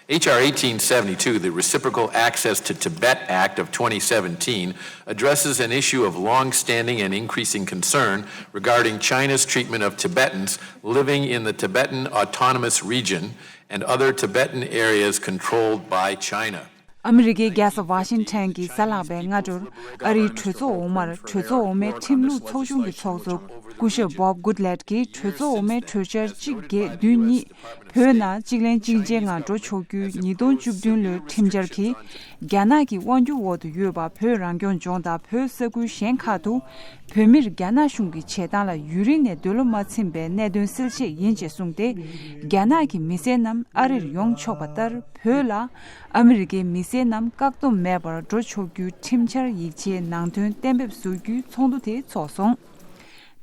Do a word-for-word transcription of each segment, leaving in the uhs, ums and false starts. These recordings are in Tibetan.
H R eighteen seventy-two, the Reciprocal Access to Tibet Act of twenty seventeen, addresses an issue of long-standing and increasing concern regarding China's treatment of Tibetans living in the Tibetan Autonomous Region and other Tibetan areas controlled by China. ཨ་མི་རི་ཀའི་རྒྱལ་ས་ཝ་ཤིང་ཊོན་གྱི་གཟའ་ལྷག་པའི་སྔ་དྲོར། ཨ་རིའི་གྲོས་ཚོགས་འོག་མར་གྲོས་ཚོགས་འོག་མའི་ཁྲིམས་ལུགས་ཚོགས་ཆུང་གི་ཚོགས་གཙོ་སྐུ་ཞབས་Bob Goodlatte གྱིས་གྲོས་ཚོགས་འོག་མའི་གྲོས་འཆར་གཅིག་བརྒྱད་བདུན་གཉིས། བོད་ནང་གཅིག་ལན་གཅིག་འཇལ་ངང་འགྲོ་ཆོག་རྒྱུའི་ཉིས་སྟོང་བཅུ་བདུན་ལོའི་ཁྲིམས་འཆར་གྱིས། རྒྱ་ནག་གི་དབང་སྒྱུར་འོག་ཏུ་ཡོད་པ་བོད་རང་སྐྱོང་ལྗོངས་དང་བོད་ས་ཁུལ་གཞན་ཁག་ཏུ། བོད་མིར་རྒྱ་ནག་གཞུང་གི་བྱེད་སྟངས་ལ་ཡུན་རིང་ནས་འདོད་བློ་མ་ཚིམ་པའི་གནད་དོན་སེལ་ཆེད་ཡིན་ཅེས་གསུངས་ཏེ། རྒྱ་ནག་གི་མི་སེར་རྣམས་ཨ་རིར་ཡོང་ཆོག་པ་ལྟར་བོད་ལ། ཨ་མི་རི་ཀའི་མི་སེར་རྣམས་བཀག་སྡོམ་མེད་པར་འགྲོ་ཆོག་རྒྱུའི་ཁྲིམས་འཆར་ཡིག་ཆའི་ནང་དོན་གཏན་འབེབས་བཟོ་རྒྱུའི་ཚོགས་འདུ་དེ་འཚོགས་སོང་།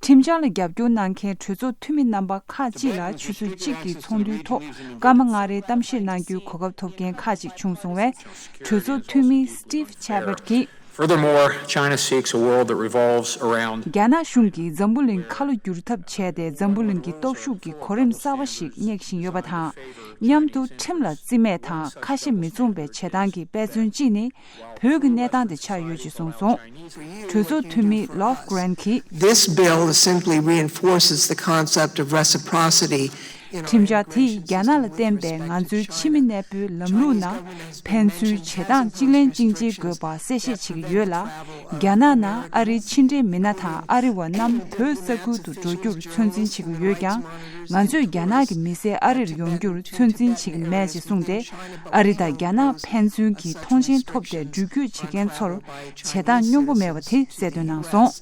ཁྲིམས་འཆར་ལ་རྒྱབ་སྐྱོར་གནང་མཁན་གྲོས་ཚོགས་འཐུས་མི་རྣམ་པ་ཁག་ཅིག་ལ་ཆུ་ཚོད་གཅིག་གི་ཚོགས་འདུའི་ཐོག་སྐར་མ་ལྔ་རེའི་གཏམ་བཤད་གནང་རྒྱུའི་གོ་སྐབས་ཐོབ་མཁན་ཁག་ཅིག་བྱུང་སོང་བས། གྲོས་ཚོགས་འཐུས་མི་Steve Chabot གྱིས། Furthermore, China seeks a world that revolves around. རྒྱ་ནག་གཞུང་གིས་འཛམ་བུ་གླིང་ཁ་ལོ་བསྒྱུར་ཐབས་བྱས་ཏེ་འཛམ་བུ་གླིང་གི་སྟོབས་ཤུགས་ཀྱི་གོ་རིམ་གསར་བ་ཞིག་སྙེག་བཞིན་ཡོད་པ་དང་། མཉམ་དུ་ཁྲིམས་ལ་རྩིས་མེད་དང་ཁ་ཞེ་མི་མཚུངས་པའི་བྱེད་སྟངས་ཀྱི་དཔེ་མཚོན་གཅིག་ནི། བོད་ཀྱི་གནས་སྟངས་དེ་ཆགས་ཡོད་ཅེས་གསུངས་སོང་། གྲོས་ཚོགས་འཐུས་མི་Lofgren གྱིས། This bill simply reinforces the concept of reciprocity in our ཁྲིམས་འཆར་དེས་རྒྱ་ནག་ལ་བརྟེན་པའི་ང་ཚོའི་ཕྱི་མི་གནས་སྤོའི་ལམ་ལུགས་ནང་ཕན་ཚུན་བྱེད་སྟངས་གཅིག་ལན་གཅིག་འཇལ་དགོས་པ་གསལ་བཤད་བྱེད་ཀྱི་ཡོད་ལ། རྒྱ་ནག་ནང་ཨ་རིའི་ཕྱི་འབྲེལ་མི་སྣ་དང་ཨ་རི་བ་རྣམས་བོད་ས་ཁུལ་དུ་འགྲོ་རྒྱུར་ཚོད་འཛིན་བྱེད་ཀྱི་ཡོད་ཀྱང་། ང་ཚོས་རྒྱ་ནག་གི་མི་སེར་ཨ་རིར་ཡོང་རྒྱུར་ཚོད་འཛིན་བྱེད་ཀྱི་མེད་ཅེས་གསུངས་ཏེ། ཨ་རི་དང་རྒྱ་ནག་ཕན་ཚུན་གྱི་མཐོང་མཆན་ཐོབ་སྟེ་འགྲུལ་སྐྱོད་བྱེད་མཁན་ཚོར་བྱེད་སྟངས་སྙོམས་པོ་མེད་པ་དེ་གསལ་སྟོན་གནང་སོང་།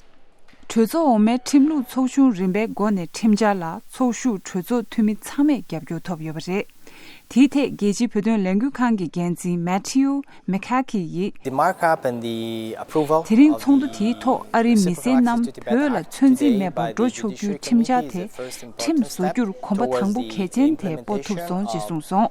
གྲོས་ཚོགས་འོག་མའི་ཁྲིམས་ལུགས་ཚོགས་ཆུང་རིམ་པའི་སྒོ་ནས་ཁྲིམས་འཆར་ལ་ཚོགས་ཞུགས་གྲོས་ཚོགས་འཐུས་མི་ཚང་མས་རྒྱབ་སྐྱོར་ཐོབ་ཡོད་པ་རེད། དེའི་ཐད་རྒྱལ་སྤྱིའི་བོད་དོན་ལས་འགུལ་ཁང་གི་འགན་འཛིན་Matthew McCaughey ཡིས། The markup and the approval དེ་རིང་ཚོགས་འདུ་དེའི་ཐོག་ཨ་རིའི་མི་སེར་རྣམས་བོད་ལ་ཚོད་འཛིན་མེད་པར་འགྲོ་ཆོག་རྒྱུའི་ཁྲིམས་འཆར་དེ་ཁྲིམས་བཟོ་རྒྱུར་གོམ་པ་དང་པོ་གལ་ཆེན་དེ་སྤོ་ཐུབ་སོང་ཅེས་གསུངས་སོང་།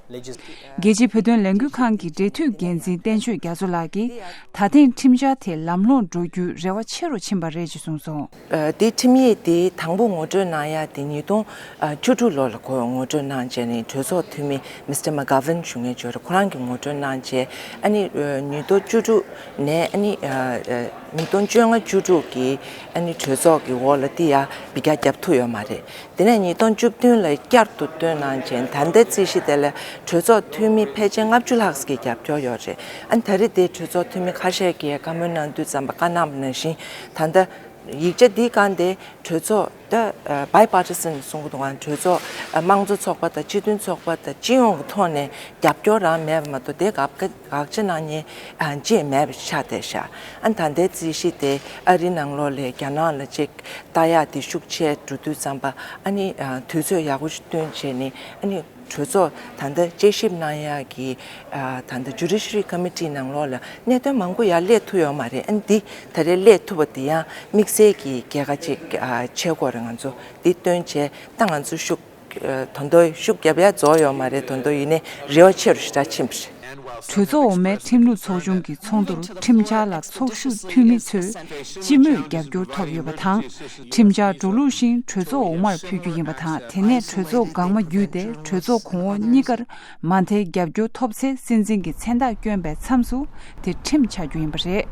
རྒྱལ་སྤྱིའི་བོད་དོན་ལས་འགུལ་ཁང་གི་འབྲེལ་མཐུད་འགན་འཛིན་བསྟན་ཆོས་རྒྱ་མཚོ་ལགས་ཀྱིས། ད་ཐེངས་ཁྲིམས་འཆར་དེ་ལམ་ལྷོང་འགྲོ་རྒྱུའི་རེ་བ་ཆེ་རུ་ཕྱིན་པ་རེད་ཅེས་གསུངས་སོང་། ཨ། དེ་ཁྲིམས་ཡིག་དེ་དང་པོ་ངོ་སྤྲོད་གནང་ཡ་དེ་ཉིས་སྟོང་བཅུ་དྲུག་ལོ་ལ་ཁོ་ངོ་སྤྲོད་གནང་བྱས་ནས་གྲོས་ཚོགས་འཐུས་མི་Mister McGovern ཞུ་མཁན་ཅིག་ཡོད་རེད། ཁོ་རང་གིས་ངོ་སྤྲོད་གནང་བྱས། ཨ་ནི་ཉིས་སྟོང་བཅུ་དྲུག་ནས་ཨ་ནི་ཉིས་སྟོང་བཅོ་ལྔ་བཅུ་དྲུག་གི་ཨ་ནི་གྲོས་ཚོགས་ཀྱི་འོག་ལ་དེ་ཡ་འབུད་རྒྱག་བརྒྱབ་ཐུབ་ཡོད་མ་རེད། དེ་ནས་ཉིས་སྟོང་བཅུ་བདུན་ལ་བསྐྱར་དུ་བཏོན་གནང་བྱས། ད་ལྟའི་རྩིས་གཞི་དེ་ལ་གྲོས་ཚོགས་འཐུས་མི་ཕལ་ཆེར་ལྔ་བཅུ་ལྷག་གིས་རྒྱབ་སྐྱོར་ཡོད་རེད། ཨ་ནི་ད་རེས་དེ་གྲོས་ཚོགས་འཐུས་མི་ཁ་ཤས་ཀྱིས་བཀའ་མོལ་གནང་དུས་ཙམ་པ་བཀའ་གནང་བ་ནང་བཞིན། ད་ལྟ་ཡིག་ཆ་འདིའི་སྒང་དེ་གྲོས་ཚོགས་ད་bipartisan གསུང་གི་འདུག་ག་གྲོས་ཚོགས་དམངས་གཙོ་ཚོགས་པ་དང་སྤྱི་མཐུན་ཚོགས་པ་དང་སྤྱི་ཡོངས་ཀྱི་ཐོག་ནས་རྒྱབ་སྐྱོར་རང་མེད་པ་མ་གཏོགས་དེ་དགག་དགག་བྱ་གནང་མཁན་ཅིག་མེད་པ་ཆགས་བསྡད་ཤག་ཨ་ནི་ད་ལྟའི་རྩིས་གཞི་དེ་ཨ་རིའི་ནང་ལོགས་ལ་རྒྱ་ནག་ལ་ཅིག་ལྟ་ཡག་དེ་ཤུགས་ཆེ་འགྲོ་དུས་ཙམ་པ། ཨ་ནི་དུས་ཚོད་ཡག་པོ་ཞིག་བཏོན་བྱས་ནས། ཨ་ནི་གྲོས་ཚོགས་ད་ལྟ་དཔྱད་ཞིབ་གནང་ཡག་གི་ད་ལྟ་Judiciary Committee ནང་ལོགས་ལ་གནད་དོན་མང་པོ་ཡར་སླེབས་ཐུབ་ཡོད་མ་རེད། ཨ་ནི་འདི་ད་རེས་སླེབས་ཐུབ་པ་དེ་ཡང་དམིགས་བསལ་གྱི་རྒྱལ་ཁ་ཅིག་ཆེ་སྐོར་རེད། ང་ཚོ་འདི་བཏོན་བྱས་ད་ང་ཚོ་ཤུགས་ད་དུང་ཤུགས་རྒྱབ་ཡ་རྫོགས་ཡོད་མ་རེད། ད་དུང་ཡིན་ནའི་རེ་བ་ཆེ་རུ་ཞེ་དྲག་ཕྱིན་པ་རེད། གྲོས་ཚོགས་འོག་མའི་ཁྲིམས་ལུགས་ཚོགས་ཆུང་གི་ཚོགས་འདུར་ཁྲིམས་འཆར་ལ་ཚོགས་ཞུགས་འཐུས་མི་ཚོས་སྤྱི་མོས་རྒྱབ་སྐྱོར་ཐོབ་ཡོད་པ་དང་། ཁྲིམས་འཆར་འགྲོ་ལུགས་བཞིན་གྲོས་ཚོགས་འོག་མར་ཕུལ་རྒྱུ་ཡིན་པ་དང་། དེ་ནས་གྲོས་ཚོགས་འགག་མ་བརྒྱུད་དེ་གྲོས་ཚོགས་གོང་འོག་གཉིས་ཀར་མ་མཐའི་རྒྱབ་སྐྱོར་ཐོབ་ཚེ་སྲིད་འཛིན་གྱི་མཚན་རྟགས་བསྐྱོན་པའི་མཚམས་སུ་དེ་ཁྲིམས་ཆགས་རྒྱུ་ཡིན་པ་རེད།